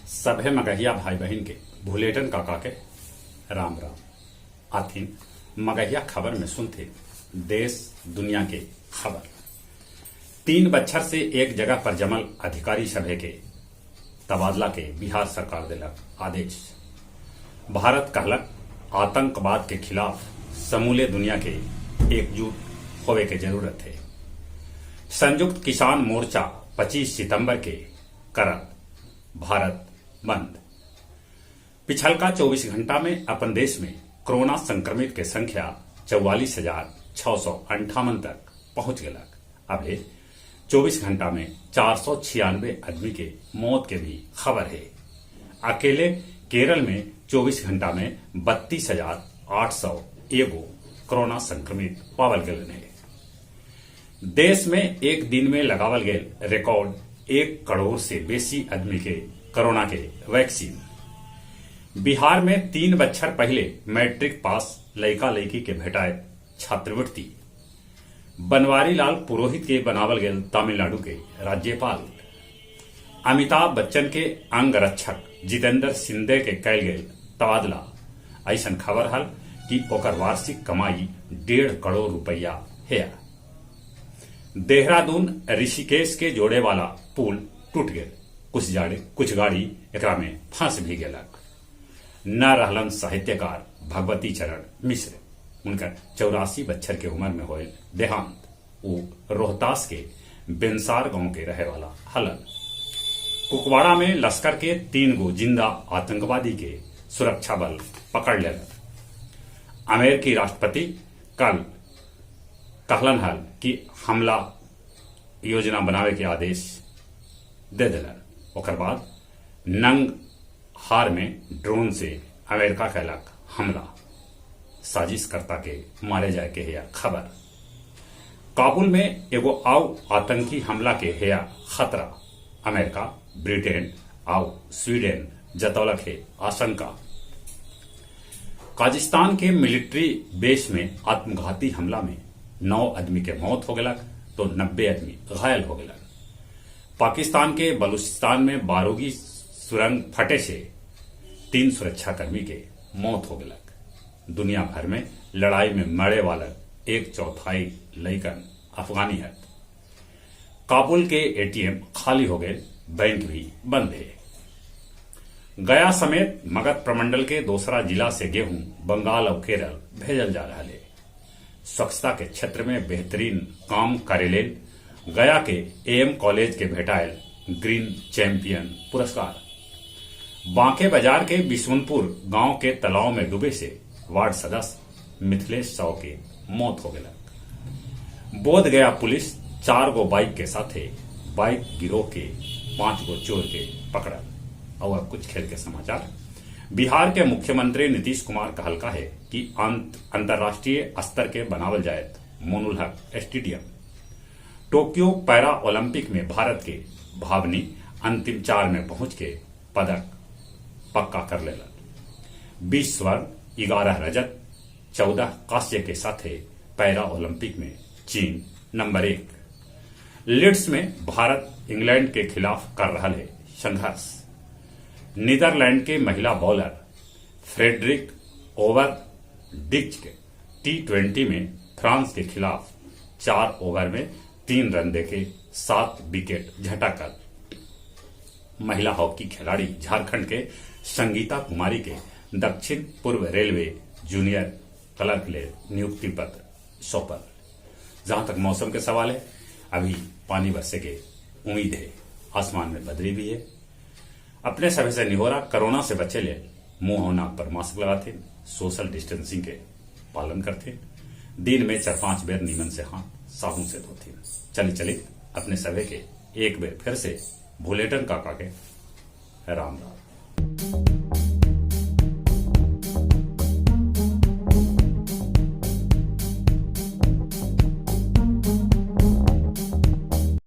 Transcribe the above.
सभे मगहिया भाई बहिन के भुलेटन काका के राम राम। आथिन मगहिया खबर में सुनथे देश दुनिया के खबर। 3 बच्छर से एक जगह पर जमल अधिकारी सभे के तबादला के बिहार सरकार देलक आदेश। भारत कहलक आतंकवाद के खिलाफ समूले दुनिया के एकजुट होवे के जरूरत है। संयुक्त किसान मोर्चा 25 सितंबर के करत भारत बंद। पिछलका 24 घंटा में अपन देश में कोरोना संक्रमित के संख्या 44,658 तक पहुंच गलक। अबे 24 घंटा में 496 आदमी के मौत के भी खबर है। अकेले केरल में 24 घंटा में 32,800 एगो कोरोना संक्रमित पावल गए है। देश में एक दिन में लगावल गेल रिकॉर्ड 1 करोड़ से बेसी आदमी के कोरोना के वैक्सीन। बिहार में 3 बच्छर पहले मैट्रिक पास लड़का लड़की के भेटाए छात्रवृत्ति। बनवारी लाल पुरोहित के बनावल गेल तमिलनाडु के राज्यपाल। अमिताभ बच्चन के अंगरक्षक जितेंद्र सिंधे के कैल गेल तबादला। ऐसा खबर हल कि ओकर वार्षिक कमाई 1.5 करोड़ रुपया है। देहरादून ऋषिकेश के जोड़े वाला पुल टूट गए, कुछ गाड़ी एकरा में फंस भी गेलक। न रहलन साहित्यकार भगवती चरण मिश्र, उनकर 84 बच्छर के उम्र में होल देहांत। वो रोहतास के बेंसार गांव के रहे वाला हलन। कुपवाड़ा में लश्कर के 3 गो जिंदा आतंकवादी के सुरक्षा बल पकड़ लेलक। अमेरिकी राष्ट्रपति कल कहलन हल कि हमला योजना बनावे के आदेश दे दिलन। ओकर बाद नंग हार में ड्रोन से अमेरिका कैलक हमला। साजिशकर्ता के मारे जाए के है खबर। काबुल में एगो आउ आतंकी हमला के है खतरा। अमेरिका, ब्रिटेन आउ स्वीडन जतौलक है आशंका। काजिस्तान के मिलिट्री बेस में आत्मघाती हमला में 9 आदमी के मौत हो गलक तो 90 आदमी घायल हो गलक। पाकिस्तान के बलूचिस्तान में बारूदी सुरंग फटे से 3 सुरक्षाकर्मी के मौत हो गलक। दुनिया भर में लड़ाई में मरे वाला 1/4 लइकन अफगानी है। काबुल के एटीएम खाली हो गए, बैंक भी बंद है। गया समेत मगध प्रमंडल के दूसरा जिला से गेहूं बंगाल और केरल भेजल जा रहा है। स्वच्छता के क्षेत्र में बेहतरीन काम करे गया के एएम कॉलेज के भेटायल ग्रीन चैंपियन पुरस्कार। बांके बाजार के बिशुनपुर गांव के तालाब में डूबे से वार्ड सदस्य मिथिलेश साव के मौत हो गया। बोध गया पुलिस 4 गो बाइक के साथे बाइक गिरोह के 5 गो चोर के पकड़ल। और अब कुछ खेल के समाचार। बिहार के मुख्यमंत्री नीतीश कुमार कहलका है कि अंतर्राष्ट्रीय स्तर के बनावल जाए Moinul Haq stadium. Tokyo para Olympic में भारत के भावनी अंतिम 4 में पहुंच के पदक पक्का कर लेलन। 20 स्वर्ण, 11 रजत, 14 कांस्य के साथे पैरा ओलंपिक में चीन नंबर 1। लीड्स में भारत इंग्लैंड के खिलाफ कर रहा है संघर्ष। नीदरलैंड के महिला बॉलर फ्रेडरिक ओवर डिच के T20 में फ्रांस के खिलाफ 4 ओवर में 3 रन देके 7 विकेट झटकल। महिला हॉकी खिलाड़ी झारखंड के संगीता कुमारी के दक्षिण पूर्व रेलवे जूनियर क्लर्क ले नियुक्ति पत्र सौंपल। जहां तक मौसम के सवाल है, अभी पानी बरसे के उम्मीद है। आसमान में बदली भी है। अपने सभी से निहोरा, कोरोना से बचे ले मुंह और नाक पर मास्क लगाते, सोशल डिस्टेंसिंग के पालन करते, दिन में 4-5 बेर नीमन से हाथ साबुन से धोते। चले चले अपने सभी के एक बेर फिर से भुलेटन काका के राम राम।